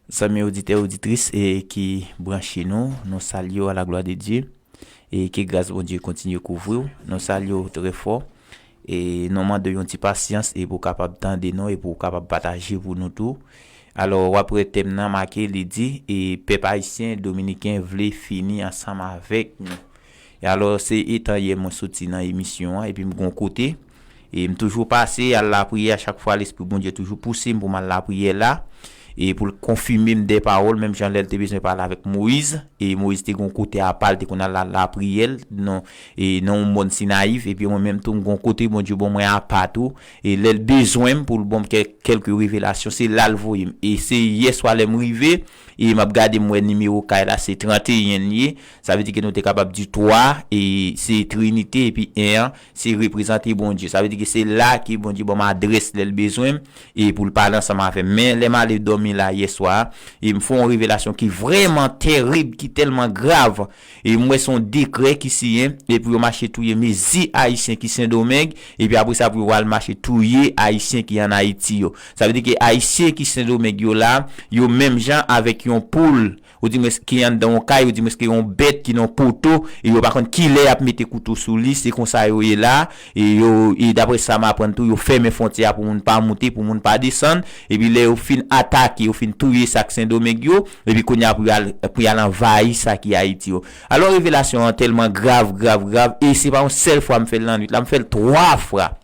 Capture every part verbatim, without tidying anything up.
Zanmi oditè, oditris e ki branche nou, nou salye w a la glwa de Dye. E ke gras Bondye kontinye kouvri w. Nou salye w trè fò. E nou mande w yon ti pasyans e pou w kapab tande nou e pou w kapab pataje pou nou tou. Alò, w ap wè tèm nan make, li di, e pèp ayisyen, dominiken vle fini ansanm avèk nou. E alò, se etan yè mwen soti nan emisyon an, epi m gon kote, e m toujou pase al lapriyè, a chak fwa Lespri Bondye toujou pouse m pou m al lapriyè la, e pou l konfime m de pawòl, menm jan lè l te bezwen pale avèk Moyiz, e Moyiz te gon kote apa, l te konn al lapriyè l, non, e nan yon mòn Sinayiv, epi mwen menm tou, m gon kote Bondye ban mwen apa tou, e lè l bezwen m pou l ban m kè-, kèlke revelasyon, se la l voye m. E se yè swa lè m rive, e m ap gade m wè nimewo kay la, se tranteyen l ye, sa vle di ke nou te kapab di twa, e se Trinite, epi en an, se reprezante Bondye. Sa vle di ke se la ke Bondye ban m adrès lè l bezwen m, e pou l pale ansanm avè m. Men lè m ale dòmi la yè swa, e m fè yon revelasyon ki vrèman tèrib, ki tèlman grav. E m wè se yon dekrè ki siyen, e pou yo mache touye mezi ayisyen ki Sendomeng, epi apre sa pou yo al mache touye ayisyen ki ann Ayiti yo. Sa vle di ke ayisyen ki Sendomeng yo la, yo menm jan avèk yon poul, ou di mwen ki anndan yon kay, ou di mwen ke yon bèt ki nan poto, e yo pa konn kilè y ap mete kouto sou li, se konsa yo ye la, e yo, e daprè sa m aprann tou, yo fèmen fwontyè a pou moun pa moute, pou moun pa desann, epi lè yo fin atake, yo fin touye sa k Sendomeng yo, epi kounye a pou y al, pou y al anvayi sa ki Ayiti yo. Alò, revelasyon an tèlman grav, grav, grav, e se pa yon sèl fwa m fè l nan nwit la, m fè l twa fwa.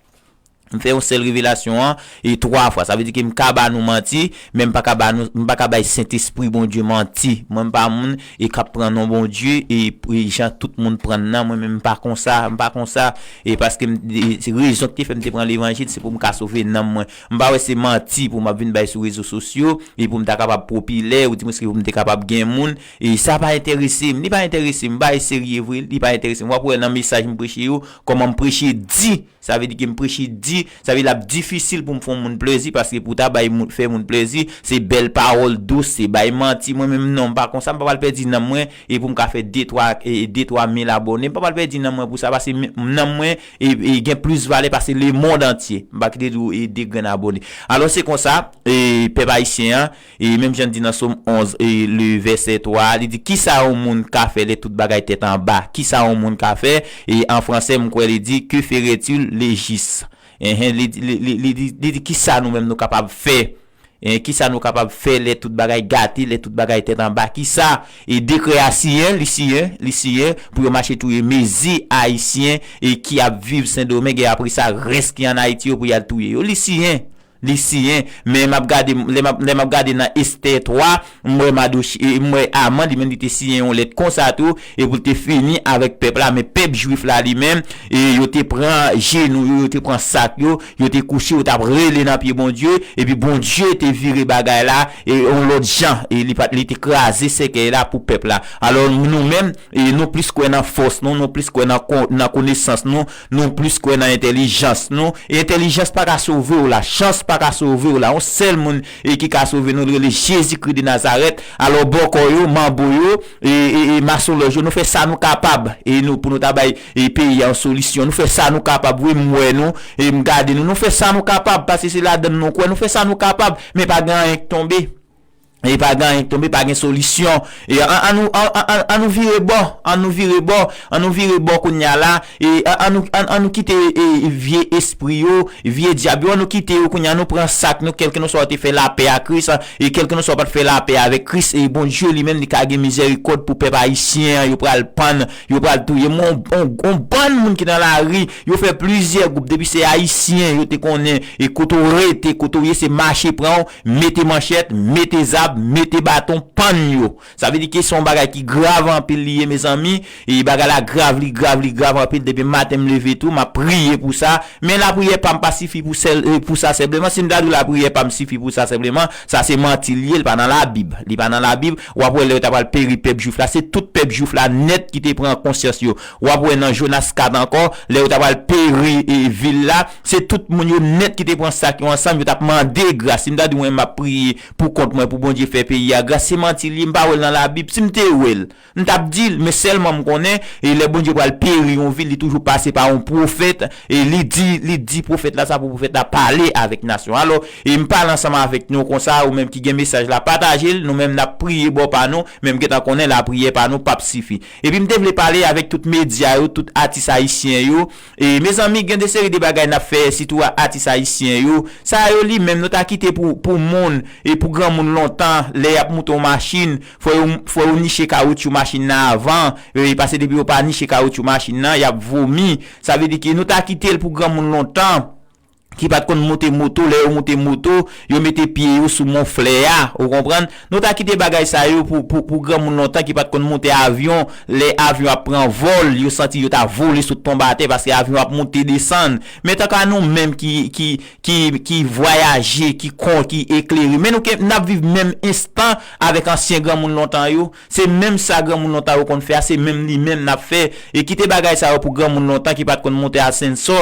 M fè yon sèl revelasyon an, e twa fwa. Sa vle di ke m ka ba nou manti, men m pa ka ba nou, m pa ka bay Sentespri Bondye manti. Mwen, m pa moun, e k ap pran non Bondye, e, e jan tout moun pran nan, mwen menm, m pa konsa, m pa konsa. E paske m, e, se rezon ki te fè m te pran levanjil, se pou m ka sove nanm mwen. M pa wè se manti pou m ap vin bay sou rezo sosyo, e pou m ta kapab popilè, ou di mwen se pou m te kapab gen moun, e sa pa enterese m, li pa enterese m, m pa serye vre, li pa enterese m. W ap wè nan mesaj m preche yo, kòman m preche di, sa vle di ke m preche di, sa vle di l ap difisil pou m fè yon moun plezi, paske pou ta bay moun, fè moun plezi, se bèl pawòl dous, se bay manti, mwen menm non, m pa konsa, m pa pral pèdi nanm mwen, e pou m ka fè de twa, e, de twa mil abòne, m pa pral pèdi nanm mwen pou sa, paske m, nanm mwen, e, e gen plis valè pase lemonn antye. M pa kite di w, e, de grenn abòne. Alò, se konsa, e, pèp ayisyen an, e menm jan l di nan Sòm onz, e, le vèsè twa, li di, kisa yon moun ka fè lè tout bagay tèt anba? Kisa yon moun ka fè? E an fransè, m kwè li di, que ferait-il le juste? Enhen, li, li, li, li di, li di, kisa nou menm nou kapab fè? E kisa nou kapab fè lè tout bagay gate, lè tout bagay tèt anba? Kisa? E dekrè a siyen, li siyen, li siyen pou yo mache touye mezi ayisyen e ki ap viv Sendomeng, e apre sa, rès ki ann Ayiti yo pou y al touye yo. Li siyen, li siyen. Men m ap gade, lè m ap, lè m ap gade nan Estè twa, m wè Madochi, e m wè Aman, li menm li te siyen yon lèt konsa tou, e pou l te fini avèk pèp la. Men pèp jwif la li menm, e yo te pran jenou yo, yo te pran sak yo, yo te kouche, yo t ap rele nan pye Bondye, epi Bondye te vire bagay la, e yon lòt jan, e li pa t, li te kraze sèkèy la pou pèp la. Alò, nou menm, e nou plis kwè nan fòs nou, nou plis kwè nan kon-, nan konesans nou, nou plis kwè nan entèlijans nou. E entèlijans pa ka sove w la, chans pa ka sove w la. Yon sèl moun, e ki ka sove nou, li rele Jezikri de Nazarèt. Alò, bòkò yo, manbo yo, e, e, e masonlòj yo, nou fè sa nou kapab. E nou, pou nou ta bay, e peyi a yon solisyon. Nou fè sa nou kapab, wi, m wè nou, e m gade nou. Nou fè sa nou kapab, paske se ladann nou kwè. Nou fè sa nou kapab, men pa gen anyen k tonbe. E pa gen anyen k tonbe, pa gen solisyon. E an, an nou, an, an, an, an nou vire bò, an nou vire bò, an nou vire bò kounye a la. E an, an nou, an, an nou kite, e, vye espri yo, vye dyab yo, an nou kite yo kounye a, nou pran sak nou, kèlkenswa w te fè lapè a Kris, e kèlkenswa w pa t fè lapè avèk Kris, e Bondye li menm, li ka gen mizèrikòd pou pèp ayisyen an, yo pral pann, yo pral touye. M wè on, on, on bann moun ki nan lari, yo fè plizyè gwoup, depi se ayisyen, yo te konnen, e kote w rete, kote w ye, se mache pran w, mete manchèt, mete zam, mete baton, pann yo. Sa vle di ke se yon bagay ki grav anpil li ye, mezanmi. E bagay la grav, li grav, li grav anpil. Depi maten m leve tou, m ap priye pou sa. Men lapriyè pa m pa sifi pou sèl, e, pou sa senpleman. Si m ta di w lapriyè pa m sifi pou sa senpleman, sa se manti l ye, li pa nan Labib. Li pa nan Labib. W ap wè lè yo ta pral peri pèp jwif la, se tout pèp jwif la nèt ki te pran konsyans yo. W ap wè nan Jonas kat ankò, lè yo ta pral peri, e, vil la, se tout moun yo nèt ki te pran sak yo ansanm, yo t ap mande gras. Si m ta di w, mwen, m ap priye pou kont mwen, pou Bondye fè peyi a gras, se manti li, m pa wè l nan Labib. Si m te wè l, m t ap di l, men sèlman m konnen, e lè Bondye pral peri yon vil, li toujou pase pa yon pwofèt, e li di, li di pwofèt la sa pou pwofèt la pale avèk nasyon. Alò, e m pale ansanm avèk nou konsa, ou menm ki gen mesaj la, pataje l, nou menm n ap priye bò pa nou, men m gentan konnen lapriyè pa nou p ap sifi. Epi m te vle pale avèk tout medya yo, tout atis ayisyen yo, e mezanmi, gen de seri de bagay n ap fè, sitou a atis ayisyen yo. Sa yo li menm, nou ta kite pou, pou moun, e pou granmoun lontan, lè y ap moute yon machin, fò yo, fò yo niche kawoutchou machin nan avan, e, pase depi yo pa niche kawoutchou machin nan, y ap vomi. Sa vle di ke nou ta kite l pou granmoun lontan, ki pa t konn moute moto, lè yo moute moto, yo mete pye yo sou moflè a, ou konprann? Nou ta kite bagay sa yo pou, pou, pou granmoun lontan ki pa t konn moute avyon, lè avyon ap pran vòl, yo santi yo ta vole sot tonbe atè paske avyon ap moute desann. Men tankou nou menm ki, ki, ki, ki vwayaje, ki kon, ki eklere, men nou ke, n ap viv menm enstan avèk ansyen granmoun lontan yo. Se menm sa granmoun lontan yo konn fè a, se menm li menm n ap fè. E kite bagay sa yo pou granmoun lontan ki pa t konn moute asansò.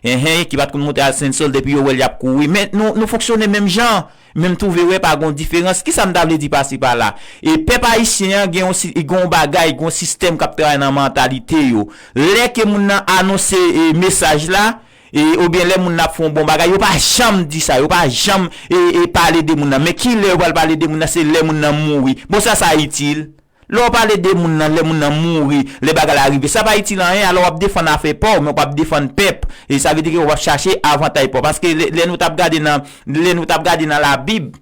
Enhen, ki pa t konn moute asansò, depi yo wè l y ap kouri. Men nou, nou fonksyone menm jan. Men m twouve wè pa gon diferans. Kisa m ta vle di pase pa la? E pèp ayisyen an gen yon, si- gen yon bagay, gen yon sistèm k ap travay nan mantalite yo. Lè ke moun nan anonse e, mesaj la, e, oubyen lè moun nan ap fè yon bon bagay, yo pa janm di sa, yo pa janm e, e, pale de moun nan. Men kilè yo pral pale de moun nan, se lè moun nan mouri. Bon, sa, sa itil? Lè w pale de moun nan, lè moun nan mouri, lè bagay la rive, sa pa itil anyen, alò w ap defann afè pa w, men w p ap defann pèp. E sa vle di ke w ap chache avantay pa w. Paske lè, lè nou t ap gade nan, lè nou t ap gade nan Labib,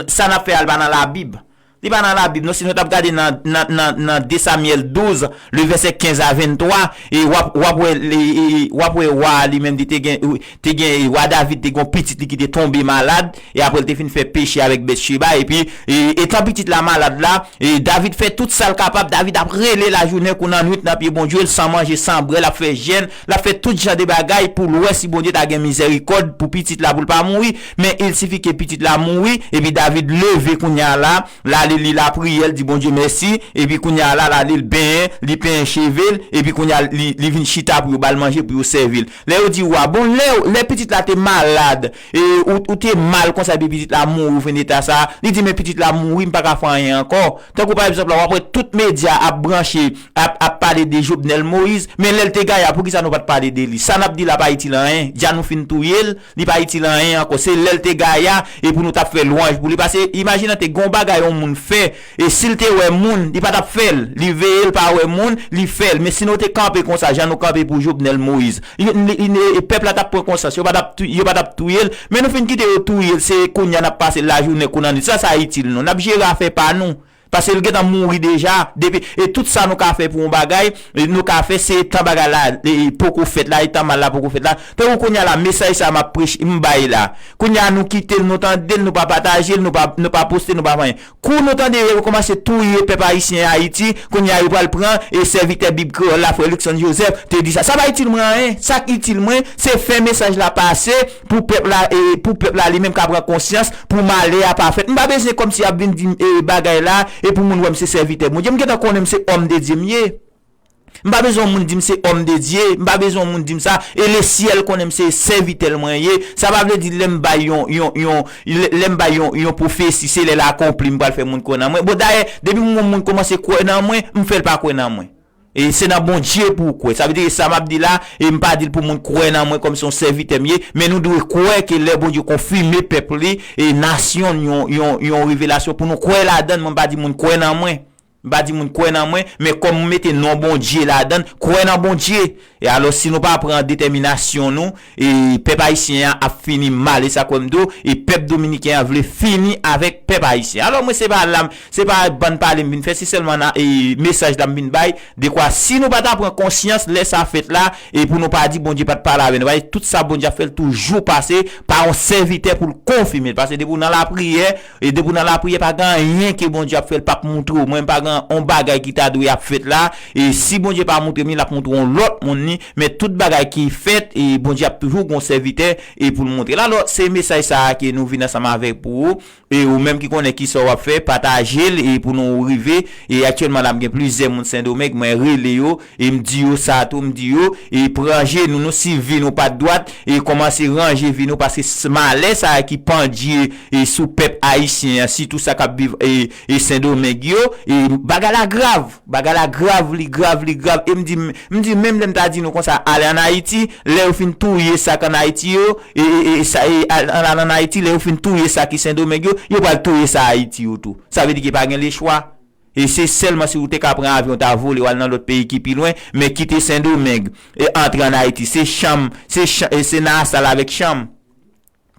sa n ap fè a, l pa nan Labib. Li pa nan Labib, non, si nou t ap gade nan, nan, nan, nan de Samyèl douz, le vèsè kenz a venntwa, e w ap, w ap wè, e, e, w ap wè wa a li menm, li te gen, te gen, wa David te gen yon pitit li ki te tonbe malad, e apre l te fin fè peche avèk Betcheba, epi, e, etan pitit la malad la, e, David fè tout sa l kapab, David ap rele lajounen kou nan nwit nan pye Bondye, l san manje, san bwè, l ap fè jèn, l ap fè tout jan de bagay pou l wè si Bondye ta gen mizèrikòd pou pitit la, pou l pa mouri, men il sifi ke pitit la mouri, epi David leve kounye a la, l ale li lapriyè, l di Bondye mèsi, epi kounye a la, l ale l benyen, li penyen cheve l, epi kounye a, li, li vin chita pou yo ba l manje, pou yo sèvi l. Lè yo di wa, bon, lè, lè pitit la te malad, e ou, ou te mal konsa, epi pitit la mouri, ou vin eta sa, li di, men pitit la mouri, m pa ka fè anyen ankò. Tankou pa egzanp la, w ap wè tout medya ap branche, ap, ap pale de Jovenel Moïse, men lè l te gaya, poukisa nou pa t pale de li? Sa n ap di la pa itil anyen, dja nou fin touye l, li pa itil anyen ankò. Se lè l te gaya, e pou nou t ap fè lwanj pou li. Pase, imajine te gon bagay yon moun fè, e si l te wè moun, li pa t ap fè l. Li veye l pa wè moun, li fè l. Men si nou te kanpe konsa, jan nou kanpe pou Jovenel Moïse, li, li, li, e pèp la t ap pran konsyans, yo pa t ap tou- yo pa t ap touye l. Men nou fin kite yo touye l, se kounye a n ap pase lajounen kou nan nwit. Sa, sa itil nou? N ap jere afè pa nou. Paske l gentan mouri deja. Depi, e tout sa nou ka fè pou yon bagay, e nou ka fè, se tan bagay la, e, poko fèt la, e tan mal la poko fèt la. Tankou kounye a la, mesaj sa m ap preche, m bay la. Kounye a nou kite l, nou tande l, nou pa pataje l, nou pa, nou pa poste, nou pa fè anyen. Kou nou tande yo kòmanse touye pèp ayisyen Ayiti, kounye a yo pral pran, e sèvitè Bib Kreyòl la, frè Luckson Joseph, te di sa. Sa pa itil mwen anyen. Sa k itil mwen, se fè mesaj la pase, pou pèp la, e pou pèp la li menm ka pran konsyans, pou malè a pa fèt. M pa bezwen kòmsi y ap vin di m, e, bagay la, e pou moun wè m se sèvitè Bondye. M gentan konnen m se òm de Dye m ye. M pa bezwen moun di m se òm de Dye, m pa bezwen moun di m sa, e lesyèl konnen m se sèvitè l mwen ye. Sa pa vle di lè m bay yon, yon, yon, lè, lè m bay yon, yon pwofesi, se lè l akonpli m pral fè moun kwè nan mwen. Bon, dayè, depi moun, moun kòmanse kwè nan mwen, m fè l pa kwè nan mwen. E se nan Bondye pou w kwè. Sa vle di ke sa m ap di la, e m pa di l pou moun kwè nan mwen kòmsi yon sèvitè m ye, men nou dwe kwè ke lè Bondye konfime pèp li, e nasyon yon, yon, yon revelasyon pou nou kwè ladan l, mwen m pa di moun kwè nan mwen. M pa di moun kwè nan mwen, men kòm m mete non Bondye ladan l, kwè nan Bondye. E alò, si nou pa pran detèminasyon nou, e pèp ayisyen an ap fini mal, e sa kwè m di w, e pèp dominiken an vle fini avèk pèp ayisyen. Alò, mwen se pa la, se pa bann pale m vin fè, se sèlman na, e mesaj la m vin bay, dekwa si nou pa ta pran konsyans lè sa fèt la, e pou nou pa di Bondye pa t pale avè nou, paske tout sa Bondye ap fè l toujou pase pa yon sèvitè pou l konfime l, paske depi w nan lapriyè, e depi w nan lapriyè, pa gen anyen ke Bondye ap fè l p ap moutre w, mwen m pa gen yon bagay ki ta dwe ap fèt la, e si Bondye pa montre m li, l ap montre yon lòt moun li, men tout bagay ki fèt, e Bondye ap toujou gen yon sèvitè, e pou l montre l. Alò, se mesaj sa a ke nou vin ansanm avèk pou ou, e ou menm ki konnen ki sa w ap fè, pataje l, e pou nou rive, e aktyèlman la, m gen plizyè moun Sendomeng, mwen rele yo, e m di yo sa tou, m di yo, e pran je nou, nou si vi nou pa t dwat, e kòmanse ranje vi nou, paske s-, malè sa a ki pandye, e sou pèp ayisyen an, sitou sa k ap viv, e, e Sendomeng yo, e bagay la grav, bagay la grav, li grav, li grav, e m di, m di, menm lè m ta di nou konsa, ale ann Ayiti, lè yo fin touye sa k ann Ayiti yo, e, e, e sa, e, al, al ann Ayiti, lè yo fin touye sa ki Sendomeng yo, yo pral touye sa Ayiti yo tou. Sa vle di ke pa gen lechwa. E se sèlman si ou te ka pran avyon, ta vole, w al nan lòt peyi ki pi lwen, men kite Sendomeng, e antre ann Ayiti. Se chanm, se chan-, e se nan asal avèk chanm.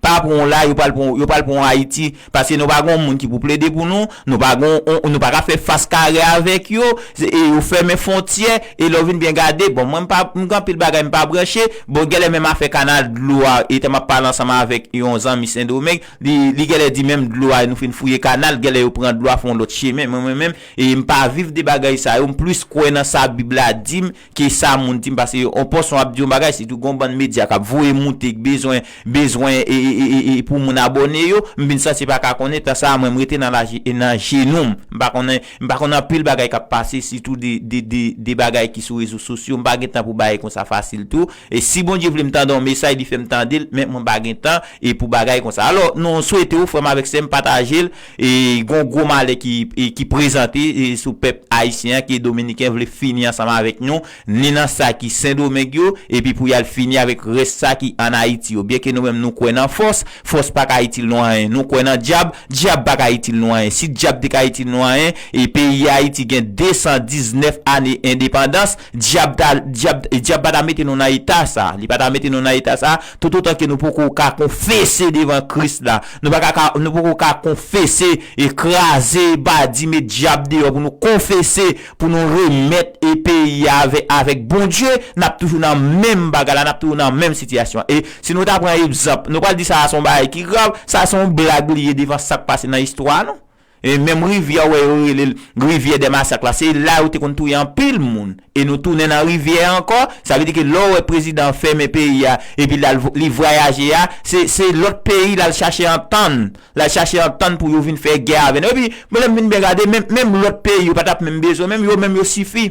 Pa pran w la, yo pral pran, yo pral pran w Ayiti, paske nou pa gen yon moun ki pou plede pou nou, nou pa gen yon, nou pa ka fè fas kare avèk yo, se, e yo fèmen fwontyè, e lè w vin byen gade, bon, mwen m pa, m gen anpil bagay m pa branche, bon, genlè menm afè kanal dlo a, etan m ap pale ansanm avèk yon zanmi Sendomeng, li, li genlè di menm dlo a, nou fin fouye kanal, genlè yo pran dlo a fè yon lòt chemen, mwen, mwen menm, e m pa viv de bagay sa yo, m plis kwè nan sa Bib la di m, ke sa moun di m, paske yon pòson ap di yon bagay, sitou gon bann medya k ap voye moute, k bezwen, bezwen, e, e, e, e, e pou moun abòne yo, m vin santi pa ka konnen, tan sa a, mwen, m rete nan laje-, nan jenou m. M pa konnen, m pa konnen anpil bagay k ap pase, sitou de, de, de, de bagay ki sou rezo sosyo, m pa gen tan pou bagay konsa fasil tou. E si Bondye vle m tande yon mesaj, li fè m tande l, men mwen pa gen tan, e pou bagay konsa. Alò, nou swete w, frè m avèk sè m, pataje l, e gon gwo malè ki, e ki prezante, e sou pèp ayisyen an, ke dominiken vle fini ansanm avèk nou, ni nan sa ki Sendomeng yo, epi pou y al fini avèk rès sa ki ann Ayiti yo. Byenke nou menm nou kwè nan fòs, fòs pa ka itil nou anyen. Nou kwè nan dyab, dyab pa ka itil nou anyen. Si dyab te ka itil nou anyen, e peyi Ayiti gen de san diznèf ane endepandans, dyab ta, dyab, dyab pa ta mete nou nan eta sa. Li pa ta mete nou nan eta sa, toutotan ke nou poko ka konfese devan Kris la. Nou pa ka, ka, nou poko ka konfese e kraze, badi, met dyab deyò pou nou konfese, pou nou remèt e peyi a avè-, avèk Bondye, n ap toujou nan menm bagay la, n ap toujou nan menm sitiyasyon. E si nou ta pran egzanp, nou pral di sa a se yon bagay ki grav, sa a se yon blag li ye devan sa k pase nan istwa nou. E menm rivyè, w wè yo rele l rivyè dè masak la, se la yo te konn touye anpil moun. E nou tounen nan rivyè a ankò, sa vle di ke lè w wè prezidan an fèmen peyi a, epi l al vo-, li vwayaje a, se, se lòt peyi l al chache antann. L al chache antann pou yo vin fè gè avè nou. Epi, bon, lè m vin byen gade, menm, menm lòt peyi yo pa t ap menm bezwen, menm yo menm yo sifi.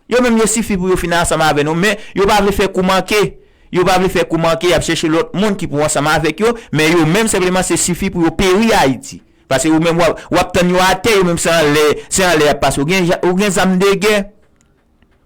Yo menm yo sifi pou yo fin ansanm avè nou, men yo pa vle fè kou manke. Yo pa vle fè kou manke, y ap chèche lòt moun ki pou ansanm avèk yo, men yo menm senpleman se sifi pou yo peri Ayiti. Paske ou menm w ap, w ap tann yo atè, yo menm se anlè, se anlè y ap pase. Ou gen ja-, ou gen zam de gè?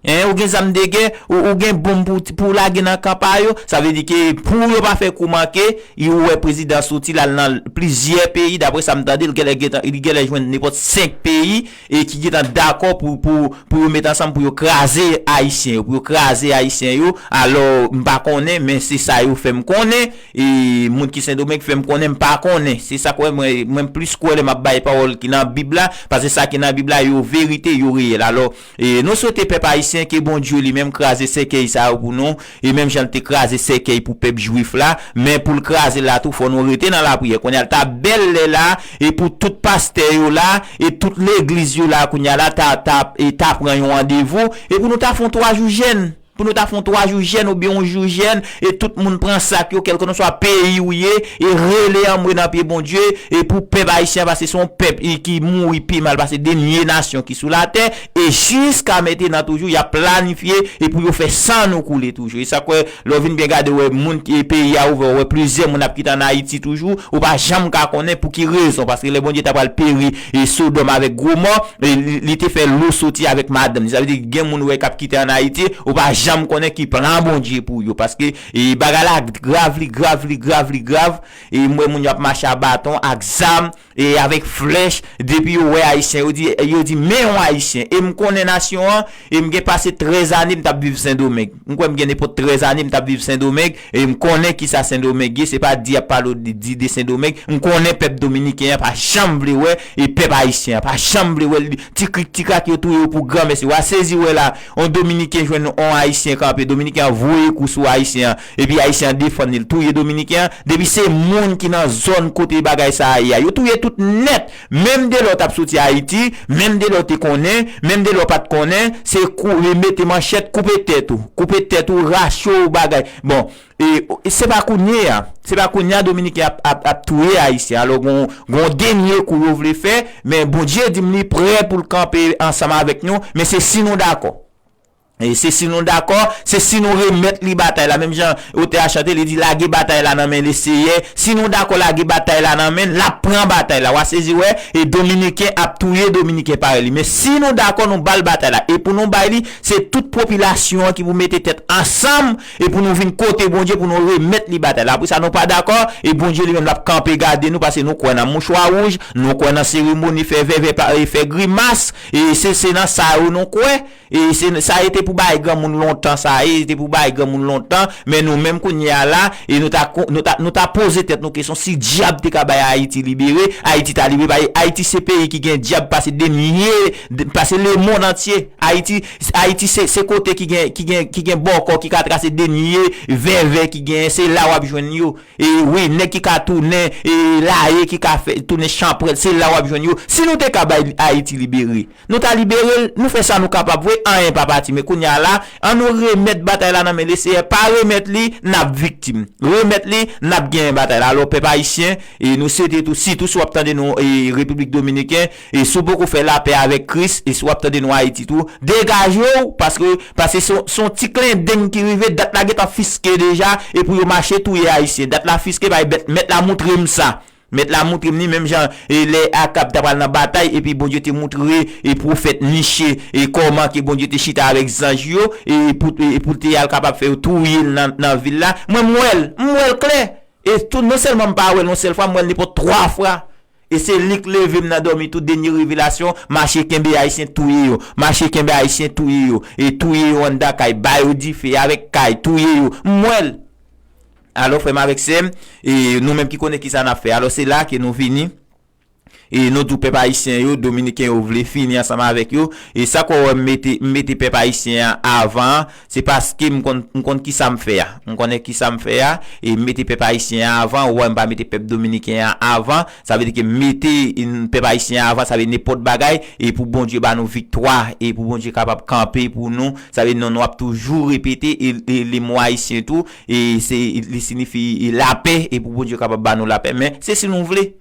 Hein, ou gen zam de gè, ou, ou gen bonm pou, pou lage nan kan pa yo. Sa vle di ke pou yo pa fè kou manke, e ou wè prezidan soti l al nan plizyè peyi, daprè sa m tande, l genlè gentan, li genlè jwenn nenpòt senk peyi, e ki gentan dakò pou, pou, pou yo met ansanm pou yo kraze Ayisyen yo, pou yo kraze Ayisyen yo. Alò, m pa konnen, men se sa yo fè m konnen, e moun ki Sendomeng fè m konnen, m pa konnen. Se sa k wè mwen, mwen plis kwè lè m ap bay pawòl ki nan Bib la, paske sa ki nan Bib la, yo verite, yo reyèl. Alò, e nou swete pèp ayisyen ke Bondye li menm kraze sèkèy sa yo pou nou, e menm jan l te kraze sèkèy pou pèp jwif la, men pou l kraze l la tou, fò nou rete nan lapriyè. Kounye a, l ta bèl lè la, e pou tout pastè yo la, e tout legliz yo la, kounye a la, ta, ta, e ta pran yon randevou, e pou nou ta fè yon twa jou jèn. Pou nou ta fè yon twa jou jèn oubyen yon jou jèn, e tout moun pran sak yo, kèlkanswa peyi ou ye, e rele anmwe nan pye Bondye, e pou pèp ayisyen an, paske se yon pèp, e, ki mouri pi mal pase dènye nasyon ki sou latè, e jiska mentenan toujou, y ap planifye, e pou yo fè san nou koule toujou. E sa k wè, lè w vin byen gade, w wè moun ki, peyi a ouvè, w wè plizyè moun ap kite ann Ayiti toujou, ou pa janm ka konnen pou ki rezon, paske lè Bondye ta pral peri, e Sodòm avèk Gomò, e li, li te fè Lo soti avèk madanm li. Sa vle di gen moun ou wè k ap kite ann Ayiti, ou pa janm konnen ki plan Bondye pou yo. Paske, e, bagay la grav, li grav, li grav, li grav. E m wè moun yo ap mache a baton, ak zam, e avèk flèch. Depi yo wè Ayisyen, yo di, yo di, men yon Ayisyen. E m konnen nasyon an, e m gen pase trèz ane m t ap viv Sendomeng. M kwè m gen nenpòt trèz ane m t ap viv Sendomeng, e m konnen kisa Sendomeng ye, se pa di y ap pale w di, di de Sendomeng. M konnen pèp dominiken an pa janm vle wè, e pèp ayisyen an pa janm vle wè, li, ti krik ti krak yo touye yo pou granmèsi. W a sezi wè la, yon dominiken jwenn yon ayisyen kanpe, dominiken an voye kou sou ayisyen an, epi ayisyen an defann li, l touye dominiken an. Depi se moun ki nan zòn kote bagay sa a ye a, yo touye tout nèt. Menm de lè w t ap soti Ayiti, menm de lè w te konnen, menm de lè w pa t konnen, se kou, mete manchèt, koupe tèt ou. Koupe tèt ou, rache w bagay. Bon, e, e se pa kounye a. Se pa kounye a Dominiken ap, ap, ap touye Ayisyen. Alò, gon, gon dènye kou yo vle fè, men Bondye di m li prè pou l kanpe ansanm avèk nou, men se si nou dakò. E se si nou dakò, se si nou remèt li batay la. Menm jan otè a chante, li di, lage batay la nan men Leseyè. Si nou dakò lage batay la nan men l, l ap pran batay la. W a sezi wè, e Dominiken ap touye Dominiken parèy li. Men si nou dakò, nou ba l batay la. E pou nou bay li, se tout popilasyon an ki pou mete tèt ansanm, e pou nou vin kote Bondye, pou nou remèt li batay la. Apre sa, nou pa dakò, e Bondye li menm l ap kanpe gade nou, paske nou kwè nan mouchwa wouj, nou kwè nan seremoni, fè vèvè, pa- e fè grimas, e se, se nan sa yo nou kwè. E se, sa e te pou bay granmoun lontan, sa e te pou bay granmoun lontan, men nou menm kounye a la, e nou ta, nou ta, nou ta poze tèt nou kesyon si dyab te ka bay Ayiti libere, Ayiti ta libere, paske Ayiti se peyi ki gen dyab pase dènye, pase lemonn antye. Ayiti, Ayiti se, se kote ki gen, ki gen, ki gen bòkò, ki ka trase dènye vèvè ki genyen, se la w ap jwenn yo. E wi, nèg ki ka tounen, e laye ki ka fè, tounen chanpwèl, se la w ap jwenn yo. Si nou te ka bay Ayiti libere, nou ta libere l, nou fè sa nou kapab vre, anyen pa pati. Men kounye a la, ann nou remèt batay la nan men Leseyè, pa remèt li, n ap viktim. Remèt li, n ap genyen batay la. Alò, pèp ayisyen, e nou swete tou, sitou si w ap tande nou, e Repiblik Dominiken, e si w poko fè lapè avèk Kris, e si w ap tande nou Ayiti tou, degaje w, paske, paske se yon, se yon ti klendeng ki rive, dat la gentan fiske deja, e pou yo mache touye Ayisyen. Dat la fiske, bay bèt, mèt la moutre m sa. Mèt la moutre m li, menm jan, e lè Akab ta pral nan batay, epi Bondye te moutre, e pwofèt Miche, e kòman ke Bondye te chita avèk zanj yo, e pou, e pou te al kapab fè yo touye l nan, nan vil la. Mwen, m wè l, m wè l klè. E tou, non sèlman m pa wè l yon sèl fwa, m wè l nenpòt twa fwa. E se li k leve m nan dòmi tou, dènye revelasyon, mache kenbe Ayisyen touye yo, mache kenbe Ayisyen touye yo, e touye yo anndan kay, ba yo dife avèk kay, touye yo, m wè l. Alò, frè m avèk sè m, e nou menm ki konnen kisa n ap fè. Alò, se la ke nou vini, e nou di w pèp ayisyen yo, dominiken yo vle fini ansanm avèk yo, e sa k wè m mete, m mete pèp ayisyen an avan, se paske m konn, m konn kisa m fè a. M konnen kisa m fè a, e m mete pèp ayisyen an avan, ou wè m pa mete pèp dominiken an avan, sa vle di ke m mete, e, pèp ayisyen an avan, sa vle nenpòt bagay, e pou Bondye ba nou viktwa, e pou Bondye kapab kanpe pou nou, sa vle non nou ap toujou repete, e, e, le mo ayisyen tou, e se, li siyifi, e, lapè, e pou Bondye kapab ba nou lapè, men se si nou vle.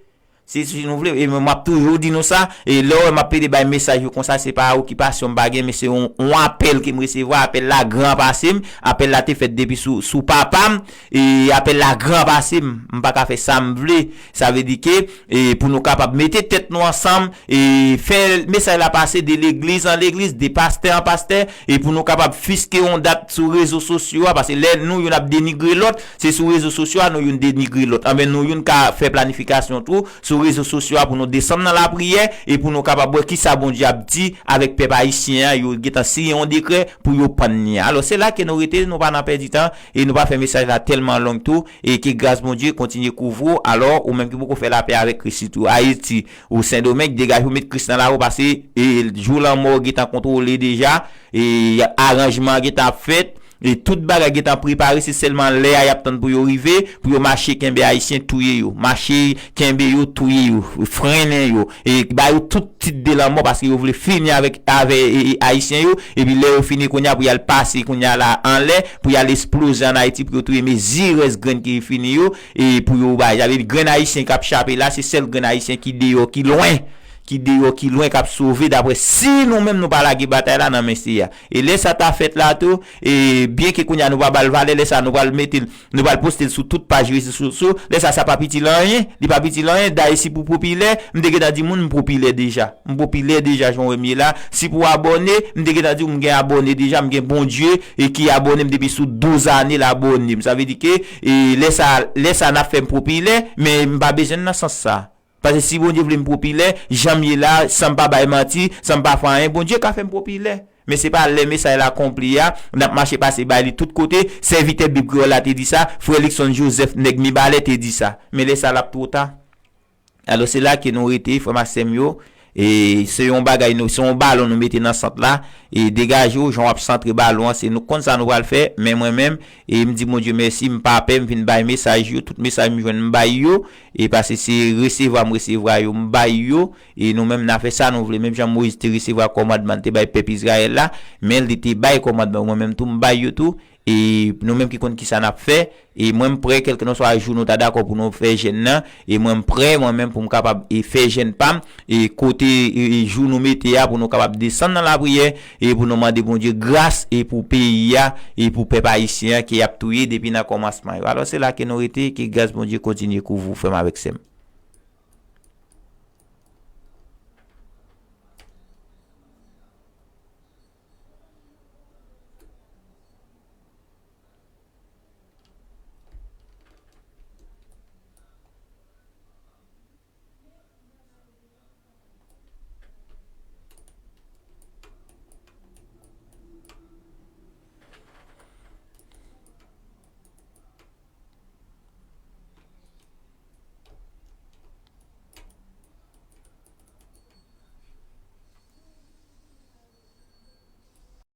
Se si nou vle, e m ap toujou di nou sa, e lè w wè m ap pede bay mesaj yo konsa, se pa okipasyon m pa gen, men se yon, yon apèl ke m resevwa, apèl la gran pase m, apèl la te fèt depi sou, sou papa m, e apèl la gran pase m, m pa ka fè sa m vle, sa vle di ke, e pou nou kapab mete tèt nou ansanm, e fè mesaj la pase de legliz an legliz, de pastè an pastè, e pou nou kapab fiske yon dat sou rezo sosyo a, paske lè nou youn ap denigre lòt, se sou rezo sosyo a nou youn denigre lòt, anben nou youn ka fè planifikasyon tou, sou rezo sosyo a pou nou desann nan lapriyè e pou nou kapab wè kisa Bondye ap di avèk pèp ayisyen an, yo gentan siyen yon dekrè pou yo pann li a. Alò, se la ke nou rete, nou pa nan pèdi tan e nou pa fè mesaj la tèlman long tou e ke gras Bondye kontinye kouvri w. Alò, ou menm ki poko fè lapè avèk Kris sitou Ayiti ou Sendomeng, degaje w met Kris nan lavi w paske e jou lanmò w gentan kontwole deja e aranjman an gentan ap fèt. E tout bagay gentan prepare, se sèlman lè a y ap tann pou yo rive, pou yo mache kenbe Ayisyen, touye yo. Mache kenbe yo, touye yo, frennen yo. E ba yo tout tit de lanmò paske yo vle fini avèk, avè, e, e, Ayisyen yo. Epi lè yo fini kounye a, pou y al pase kounye a la anlè, pou y al esploze ann Ayiti, pou yo touye mezi rès grenn ki fini yo, e pou yo bay. Sa vle di grenn Ayisyen k ap chape la, se sèl grenn Ayisyen ki deyò, ki lwen. Ki deyò, ki lwen, k ap sove, daprè si nou menm nou pa lage batay la nan men Seyè a. E lè sa ta fèt la tou, e byenke kounye a nou pa ba l valè, lè sa nou pral mete l, nou pral poste l sou tout paj rezo sosyo, lè sa sa p ap itil anyen, li p ap itil anyen. Dayè si pou popilè, m te gentan di moun m popilè deja. M popilè deja jan w wè m ye la. Si pou abòne, m te gentan di w m gen abòne deja, m gen Bondye e ki abòne m depi sou douz ane l abòne m. Sa vle di ke e lè sa, lè sa n ap fè m popilè, men m pa bezwen l nan sans sa. Paske si Bondye vle m popilè, jan m ye la, san m pa bay manti, san m pa fè anyen, Bondye ka fè m popilè. Men se pa lè mesaj la konpli a, n ap mache pase bay li tout kote. Sèvitè Bib Kreyòl la te di sa, frè Luckson Joseph, nèg Mibalè, te di sa. Men lè sa l ap twò ta. Alò, se la ke nou rete, frè m ak sè m yo, E se yon bagay nou, se yon balon nou mete nan sant la, e degaje w, jan w ap santre balon an, se nou konn sa nou pral fè, men mwen menm, e m di Bondye mèsi, m pa pè, m vin bay mesaj yo, tout mesaj m jwenn m bay yo, e paske se resevwa m resevwa yo, m bay yo, e nou menm n a fè sa nou vle, menm jan Moyiz te resevwa kòmandman l te bay pèp Izrayèl la, men li te bay kòmandman, mwen menm tou m bay yo tou, e nou menm ki konn kisa n ap fè, e mwen m prè kèlkeswa jou nou ta dakò pou nou fè jèn nan, e mwen m prè mwen menm pou m kapab e fè jèn pa m, e kote e, e jou nou mete a pou nou kapab desann nan lapriyè, e pou nou mande Bondye gras, e pou peyi a, e pou pèp ayisyen an ke y ap touye depi nan kòmansman yo. Alò se la ke nou rete, ke gras Bondye kontinye kouvri w frè m avèk sè m.